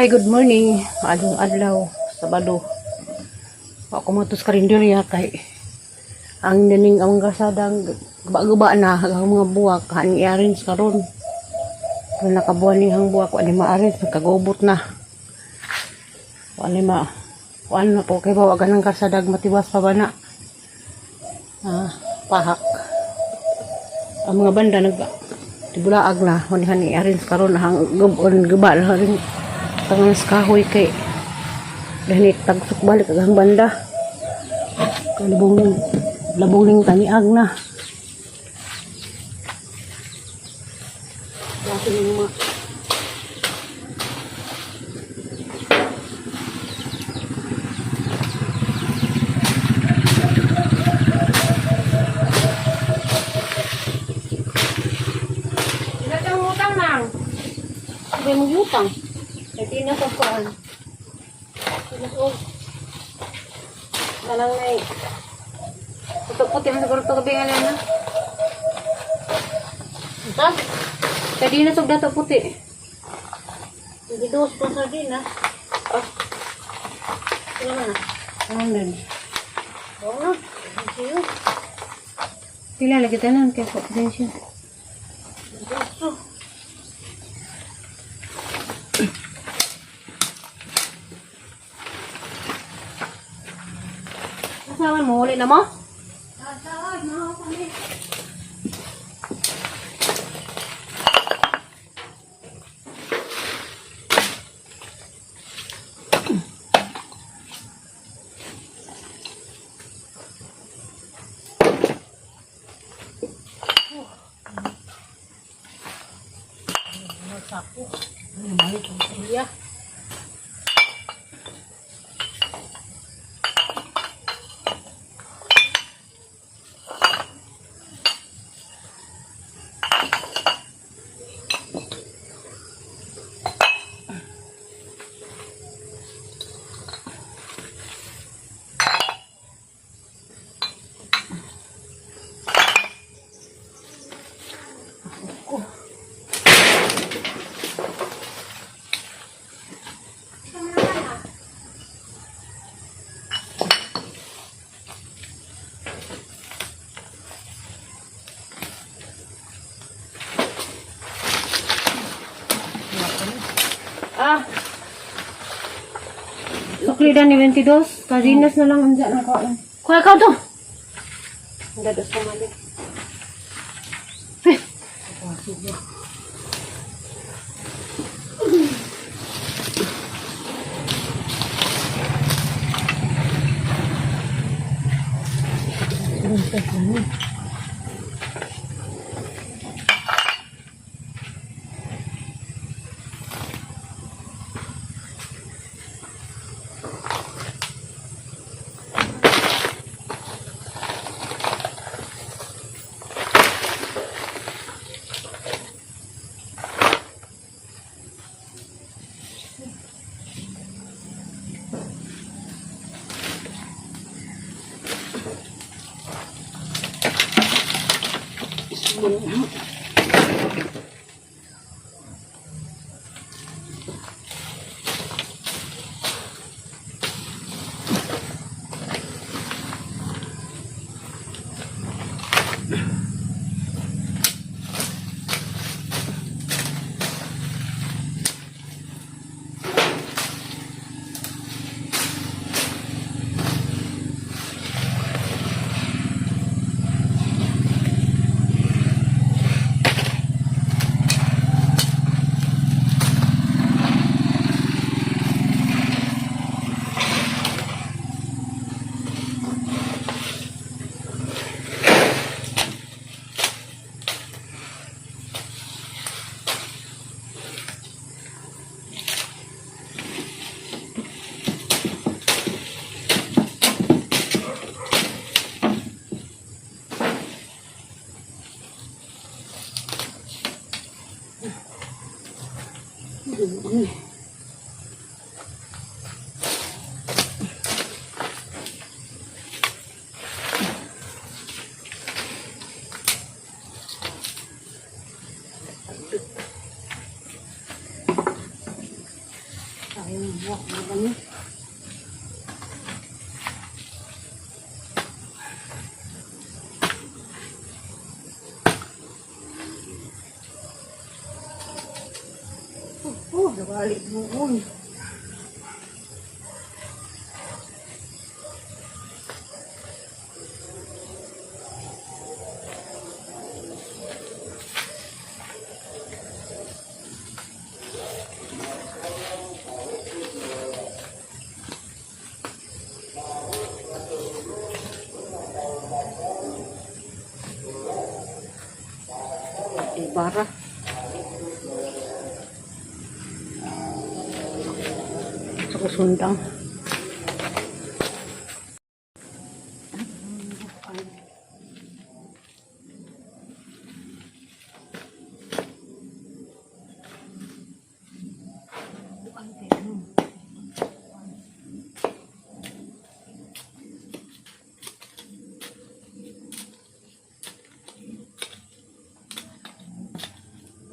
Hi, good morning. Maayong adlaw, Sabado. Ako mo sa karinderya kay ang naning ang kasadang guba-guba na ang mga buwak han i-arrange karon. Kung nakabuan ni hang buwak, wa ni ma-arrange, nagkagubot na. Wa ni ma kuan na po kay bawa ganang kasadag matiwas pa ba na. Ah, pahak. Ang mga banda nag tibulaag na, wa ni han i-arrange karon hang gubon guba na rin tangan sa kahoy kay dahil tagsok balik ang banda. Kalabong labong ning taniag na. Laki ng mga Ilan utang nang? Sabi mo utang. Kaya na sa kuan. Og Kanang nay. Puto-puti man siguro to gabi nga na. Ito? Kaya di na sug dato puti. Hindi dos pa sa din ah. Ah. Sino man na? Ano din? Oo na. Sige. Pila lagi tanan kay ko pasensya. Gusto. Asawan mo uli na mo? Saan? Mga kami. Sako. Ano balik ang iya. Ah. Sukli ni 22. Kadinas na lang ang dyan ang kaon. Kuha ka to. Ang dados ko mali. Eh. Nabalik mo, uy. Bara. Sa kusundang.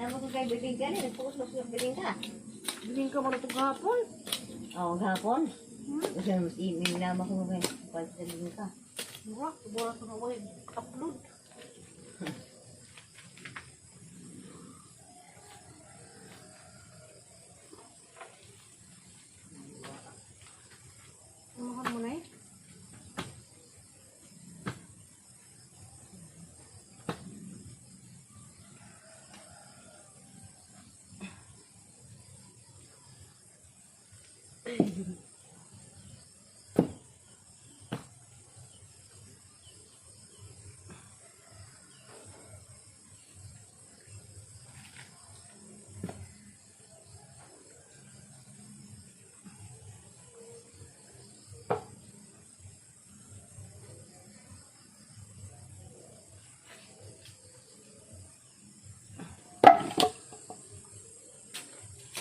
Naman ko kay bibingka ni, nagpukus mo sa bibingka. Bilin ka mo na ito gahapon. Oo, gahapon. Kasi mas email na ako kay pag sa bibingka. Mura, mura ito na wala upload. Ano mo na eh?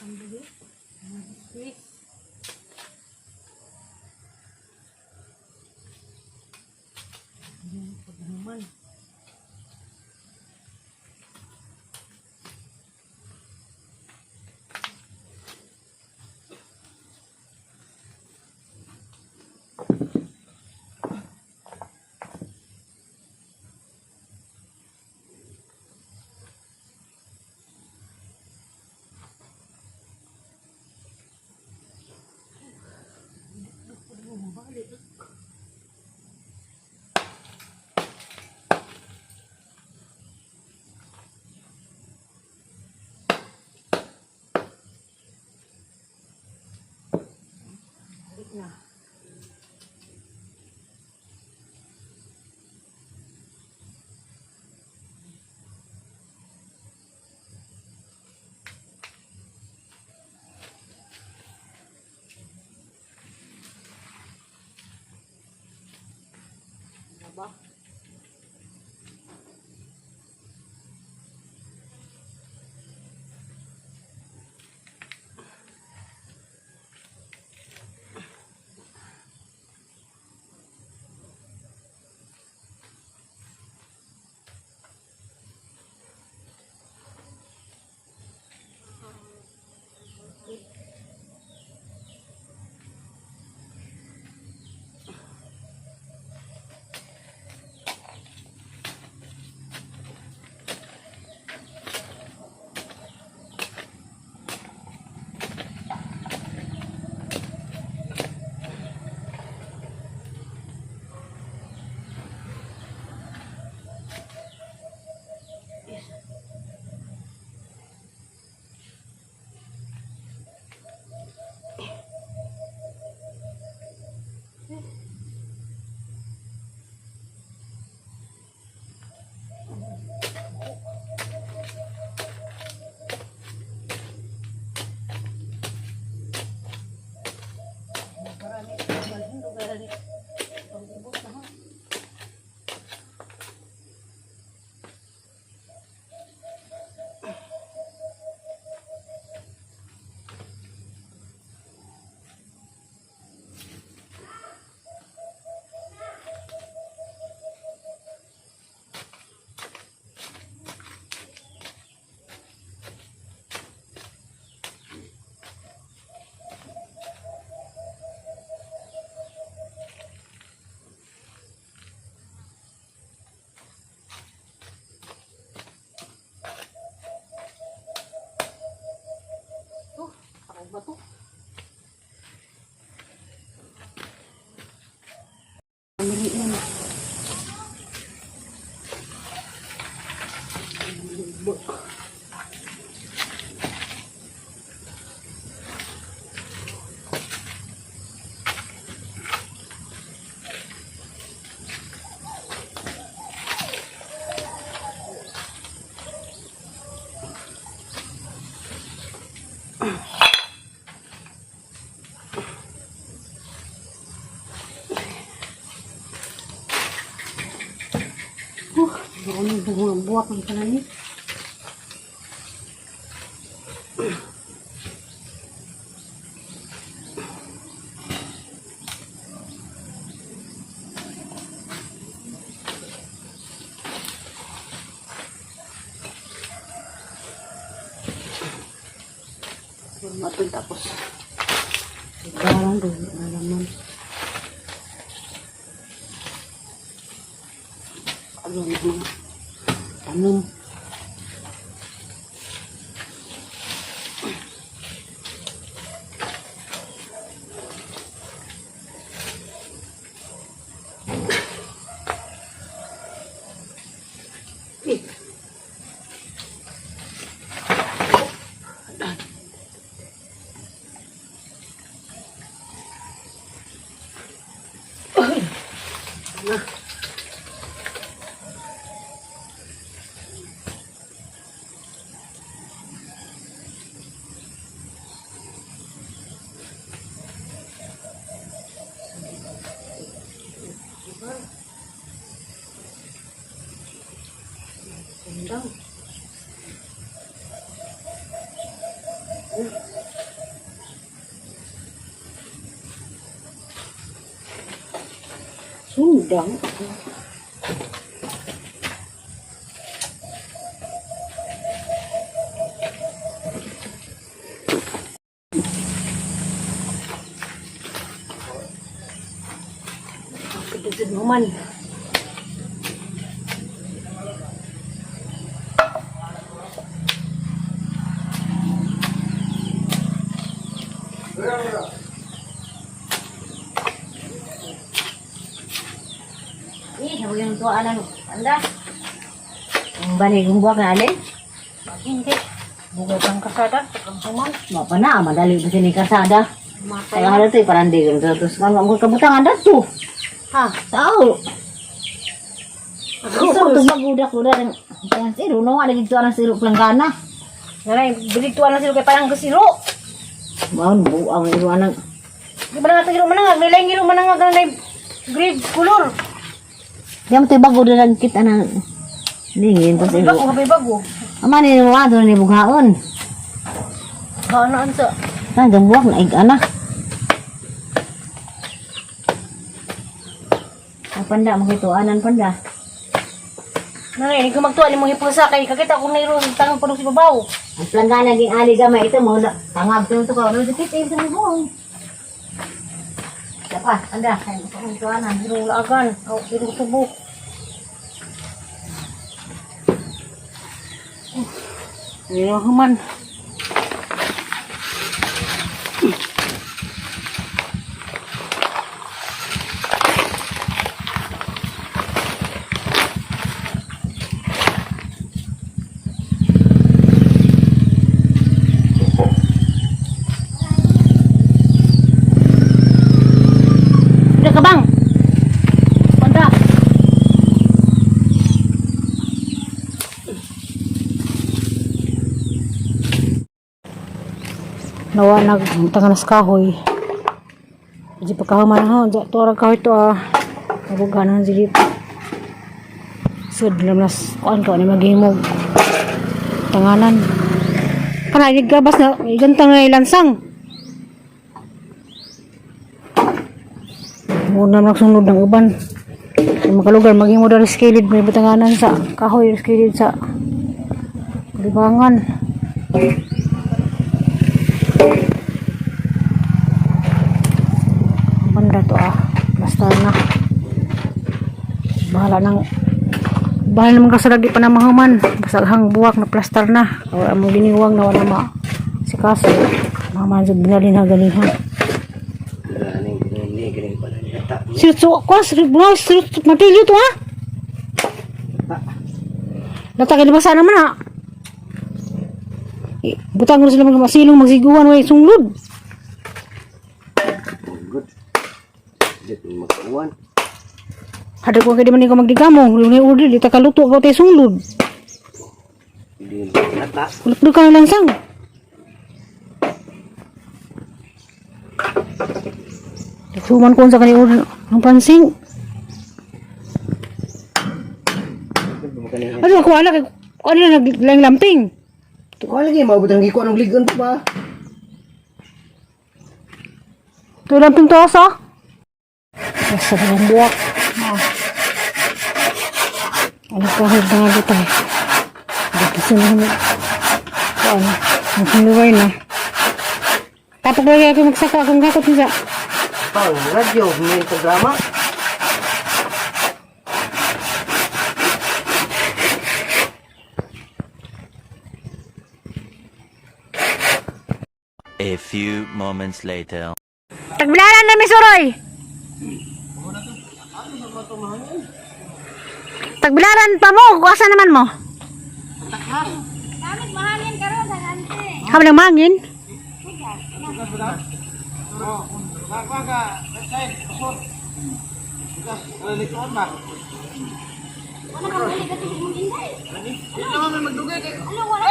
Ang dali. Squeeze. Ayan, pag naman. Bumabalik. Balik na. Ano ba? Miliin. Ano yung buwak ng kanan ni? Matun tapos. Parang doon, alaman. Ano yung mga tanom. Eh. Na. Sundang. Sundang. Ang naman. Eh, huwag yung tuwa ng anda. Ang banig kong buwak na alin. Hindi. Bugay pang kasada. Ang human. Mapa na, madali ba siya ni kasada? Matay. Kaya nga ito, parang di ko tapos kung ang kabutang anda to. Ha? Tao. Iso, tumagudak ko na. Ang siro, no, wala dito ang siro planggana. Nanay, bilig tuwa na sila kay parang kasiro. Maon, buang iro anang. Di ba na nga iro manangag? Nilay iro manangag nanay. Grade color. Di mo ito bago na kita na. Lingin to siro. Bago, habay bago. Ama ni mo ato ni bughaon. Kaanaan sa. Tanggang buwak na ig ana. Ang panda mo kito anan panda. Nanay, hindi ko magtuwa ni mong hipusa kay kakita kong nairo sa tangang punong si babaw. Ang planggana ging ali gamay ito mo tangag to to ka no dikit sa mo. Dapat anda kay mo kung anan. Irong laagan. Aw, irong tubo. Irong human. Udah ke bang? Panda. Nawa nagtanganas kahoy. Di pa kahuman ha, ja to ra kahoy to ah. Nabuganan sige. Sud lamnas kuan ko ni maghimog. Tanganan. Kana gabas na gantang na ilansang. Muna nagsunod ng uban. Sa makalugar, maging mo dari skilid, may butanganan sa kahoy, skilid sa libangan. Ang Banda to ah. Basta na. Bahala nang bahala naman kasalag di pa na mahuman. Basta hang buwak na plaster na. O among giniwang na wala ma si kaso. Mahuman sa binalin ha galing ha. Sirso, kwas, bro, sirso, matilyo to ha? Lata kay libasa naman ha. Eh, butang ko sila mga masilong magsiguan way sunglod. Good. Dit magkuan. Hada ko kay di man ikaw magdigamo, ni order di ta kaluto ko tay sunglod. Di lata. Ulot ka na lang sang. Nagsuman ko sa kani order ng pansing. Ano ako ala kay ano na naglang lamping. Kuha lagi maabot ang gikuan og ligon pa ba? To lamping to asa. Sa mga buwak. Ah. Ano ko na nga tayo. Dito sila na. Ano? Ang sinuway na. Tapos lagi ako magsaka akong gakot niya. Pang radyo may programa. A few moments later. Tagbilaran na misuroy. Tagbilaran pa mo, asa naman mo? Gamit mahangin karon sa ante. Habang mangin. Wala ka muli kasi mong inday. Ano wala?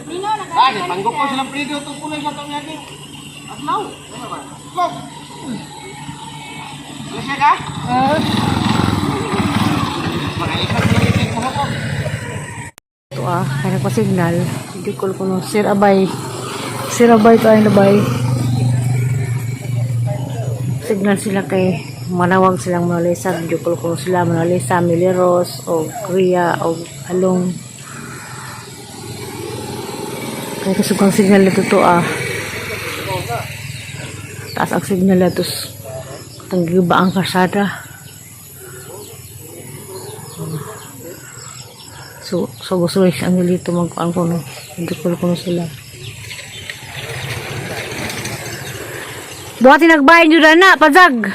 Nino nag Panggok ko silang prito itong kulay sa itong yagi. Adlaw. Go. Lisa ka? Mga isa sila itik mo ko. Ito ah, kaya ko signal. Hindi ko kuno Sir Abay. Sir Abay to ay nabay. Signal sila kay manawag silang Mona Lisa. Video call kuno sila Mona Lisa, Mileros, o Korea, o Along. Kaya kasugang signal na to ah. Taas ang signal na to. Tanggiba ang kasada. So, so gusto ko ang nilito magkuan ko no. Hindi ko kuno sila. Buhati nagbahin yun na, pazag.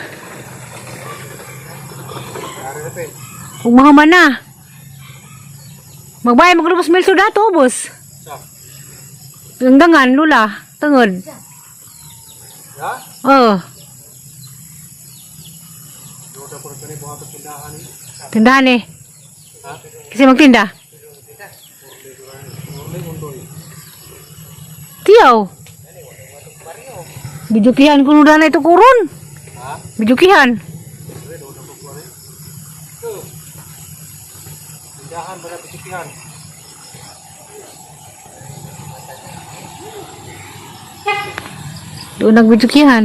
Kung mahuman na. Magbahay maglubos mil dato, boss. Dangan, lula, tungod. Oo. Tindahan eh. Kasi magtinda. Tiyaw. Bijukihan kuno na ito kurun. Bijukihan. Tindahan ba na pisipihan? Doon nagbijukihan.